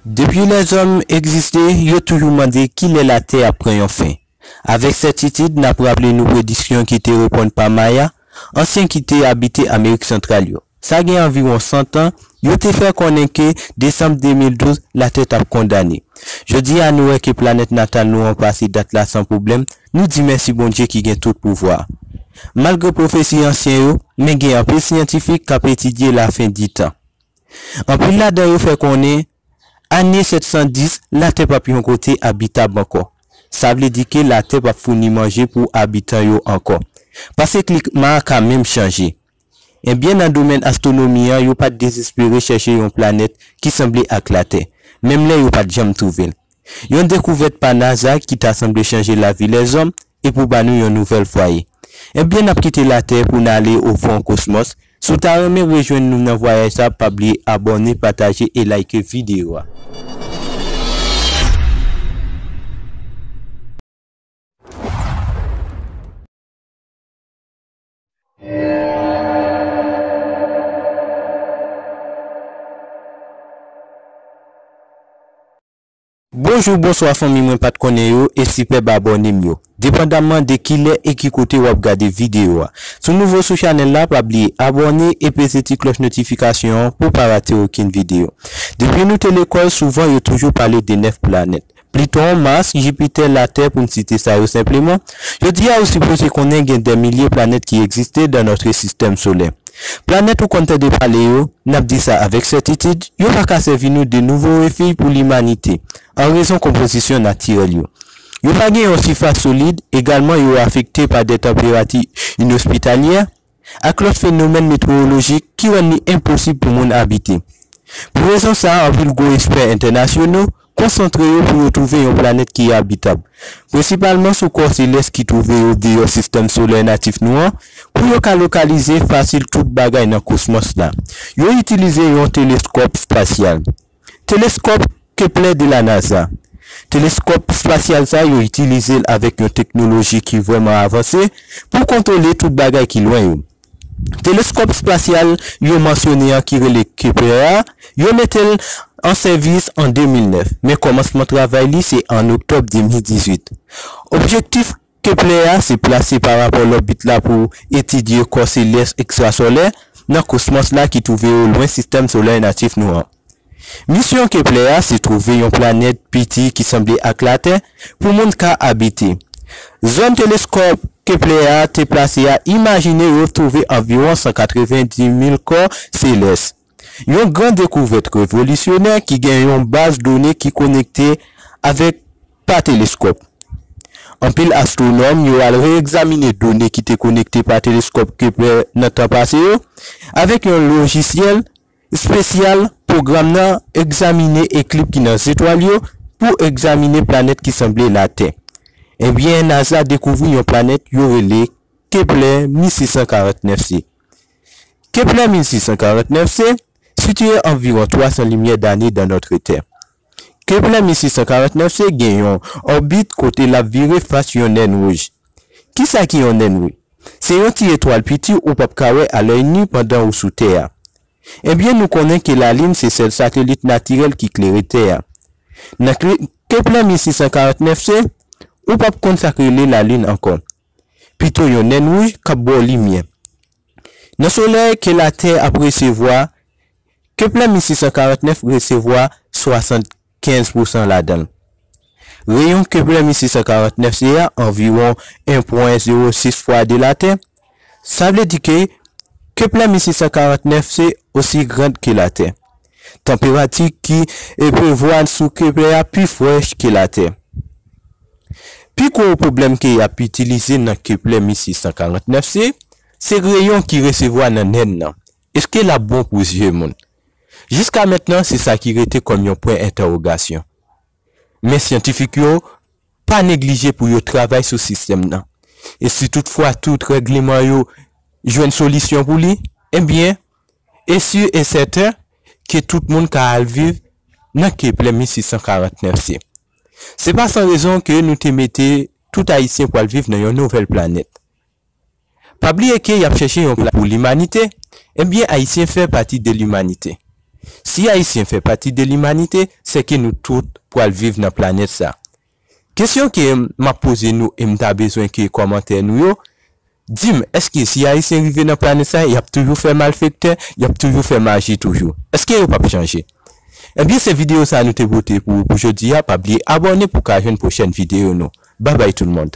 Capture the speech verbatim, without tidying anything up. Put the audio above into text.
Depi lèzòm egziste, yo toujou mande kilè Latè ap pran yon fen. Avèk sètitid, n ap raple nou prediksyon ki te reponn pa Maya, ansyen ki te abite Amerik Santral yo. Sa gen anviwon san tan, yo te fè konnen ke desanm de mil douz, Latè t ap kondane. Jodi a, nou wè ke planèt natal nou an pase dat la san pwoblèm, nou di mèsi Bondye ki gen tout pouvwa. Malgre pwofesi ansyen yo, men gen anpil syantifik k ap etidye lafen di tan. Anpil ladan yo fè konnen, ane sèt san dis, Latè p ap yon kote abitab ankò. Sa vle di ke Latè p ap founi manje pou abitan yo ankò. Paske klima a ka menm chanje. Ebyen, nan domèn astwonomi an, yo pa t dezespere chèche yon planèt ki sanble ak Latè, menm lè yo pa t janm twouve l. Yon dekouvèt pa NASA ki ta sanble chanje lavi lèzòm e pou ba nou yon nouvèl fwaye. Ebyen, n ap kite Latè pou n ale o fon kosmòs. Si w ta renmen rejwenn nou nan vwayaj sa, pa bliye abòne, pataje e like videyo a. Bonjou, bonswa fanmi mwen pa t konnen yo e sipèb abòne m yo, depandamman de kilè e ki kote w ap gade videyo a. Si w nouvo sou chanèl la, pa bliye abòne e peze ti klòch notifikasyon an pou w pa rate okenn videyo. Depi nou te lekòl, souvan yo toujou pale de nèf planèt. Pliton, Mas, Jipitè, Latè, pou n site sa yo senpleman. Jodi a, ou sipoze konnen gen dè milye planèt ki egziste dans notre système solaire. Planèt ou konn tande pale yo, n ap di sa avèk sètitid, yo pa ka sèvi nou de nouvo refi pou limanite, an rezon konpozisyon natirèl yo. Yo pa gen yon sifas solid, egalman yo afekte pa de tanperati inospitalyè, ak lòt fenomèn metewolojik ki rann li enposib pou moun abite. Pou rezon sa a, anpil gwo ekspè entènasyonal konsantre yo pou yo twouve yon planèt ki abitab, prensipalman sou kò selès ki twouve yo deyò sistèm solè natif nou an, pou yo ka lokalize fasil tout bagay nan kosmòs la. Yo itilize yon teleskòp espasyal. Teleskòp Kepler de la NASA. Teleskòp espasyal sa yo itilize l avèk yon teknoloji ki vrèman avanse pou kontwole tout bagay ki lwen yo. Teleskòp espasyal yo mansyone an ki rele Kepler a, yo mete l an sèvis an de mil nèf, men kòmansman travay li se an oktòb de mil dizuit. Objektif Kepler a se plase parapòl òbit la pou etidye kò selès ekstrasolè nan kosmòs la ki twouve yo lwen sistèm solè natif nou an. Misyon Kepler a se twouve yon planèt piti ki sanble ak Latè pou moun ka abite. Zòn teleskòp Kepler a te plase a, imajine yo twouve anviwon san katrevenndis mil kò selès. Yon gran dekouvèt revolisyonè ki gen yon baz done ki konekte avèk pa teleskòp. Anpil astwonòm yo al reegzamine done ki te konekte pa teleskòp Kepler nan tan pase yo, avèk yon lojisyèl espesyal. Pwogram nan egzamine eklip ki nan zetwal yo pou egzamine planèt ki sanble Latè. Ebyen, NASA dekouvri yon planèt yo rele Kepler mil sis san karant nèf C. Kepler mil sis san karant nèf C sitiye anviwon twa san limyè dane dans notre Terre. Kepler mil sis san karant nèf C gen yon òbit kote l ap vire fas yon nèn wouj. Kisa ki yon nèn wouj? Se yon ti etwal piti ou p ap ka wè a lèy ni pandan ou sou Tè a. Ebyen, nou konnen ke Lalin se sèl satelit natirèl ki klere Tè a. Nan kle-, Kepler mil sis san karant nèf C, ou p ap konn sa k rele Lalin ankò. Pito yon nèn wouj k ap ba w limyè. Nan Solèy ke Latè ap resevwa, Kepler mil sis san karant nèf resevwa swasannkenz pousan ladan l. Reyon Kepler mil sis san karant nèf C a anviwon en pwen zewo sis fwa de Latè. Sa vle di ke Kepler mil sis san karant nèf C osi grand ke Latè. Tanperati ki e prevwa sou Kepler a pi frèch ke Latè. Pi gwo pwoblèm ke y ap itilize nan Kepler mil sis san karant nèf C, se reyon ki resevwa nan nèn nan. Èske l ap bon pou zye moun? Jiska mentnan, se sa ki rete kòm yon pwen entèwogasyon. Men syantifik yo pa neglije pou yo travay sou sistèm nan. E si toutfwa tout règleman yo jwenn solisyon pou li, ebyen, e si e sèten ke tout moun ka al viv nan Kepler mil sis san karant nèf C. Se pa san rezon ke nou te mete tout Ayisyen pral viv nan yon nouvèl planèt. Pa bliye ke y ap chèche yon plan pou limanite, ebyen Ayisyen fè pati de limanite. Si Ayisyen fè pati de limanite, se ke nou tout pral viv nan planèt sa. Kesyon ke m ap poze nou e m ta bezwen ke kòmantè nou yo, di m, èske si Ayisyen rive nan planèt sa, y ap toujou fè malfektè, y ap toujou fè maji toujou? Èske yo p ap chanje? Ebyen, se videyo sa nou te pote pou, pou jodi a. Pa bliye abòne pou ka jwenn pwochèn videyo nou. Babay tout moun.